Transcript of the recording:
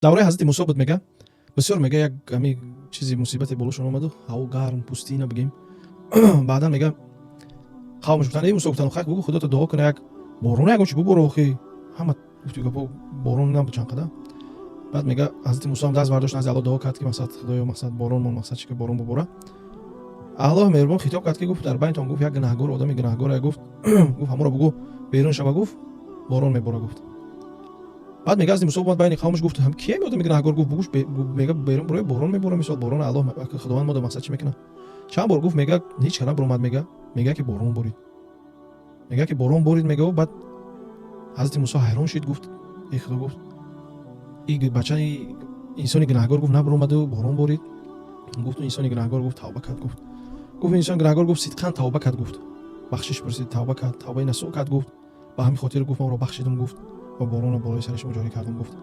Давраи ҳазрати Мусо буд, мега, бисёр, мега, як ҳами чизи мусибате болошон омаду, ҳаво гарм, пустина бигем. Баъдан, мега, қавмаш гуфтанд: «Эй Мусо, — гуфтанд, — хай бугу, худото дуо куна, як борон, ягон чи буборо, охи ҳама гуфти гапо, борон набуд чанд қадар». Баъд, мега, ҳазрати Мусо ҳам даст бардошт, назди Аллоҳ дуо кард, ки мақсад, Худоё, мақсад, борон мон, мақсад, чи ки борон бубора. Аллоҳ меҳрубон хитоб кард, ки гуфт: «Дар байнтон, — гуфт, — як гунаҳгор, одами гунаҳгоре, — гуфт, — гуфт, ҳамонро бугӯ, берун шава, — гуфт, — борон мебора», гуфт. Баъд, мега, ҳазрати Мусо омад байни қавмаш, гуфт: «Ҳам кием одами гунаҳгор?» Гуфт: «Бугӯш, мега, берун буроя, борон мебора, мисол, борон Аллоҳ, Худованд мода, мақсад, чӣ мекунад?» Чанд бор гуфт, мега, ҳеҷ кара баромад. Мега, ки борон борид, мега, ки борон борид, мега. Баъд ҳазрати Мусо ҳайрон шид, гуфт: «Эй Худо, — гуфт, — и бачаи инсони гунаҳгор, — гуфт, — набаромаду борон борид». Гуфт: «Инсони гунаҳгор, — гуфт, — тавба кард», гуфт. Гуфт: «Инсони гунаҳгор, — гуфт, — сидқан тавба кард, — гуфт, — бахшиш пурсид, тавба кард, тавбаи насӯ кард», гуфт. «Ба ҳамин хотир, — гуфт, — ман ӯро бахшидам, — гуфт, — ва боронро болои сари шумо ҷорӣ кардам», гуфт.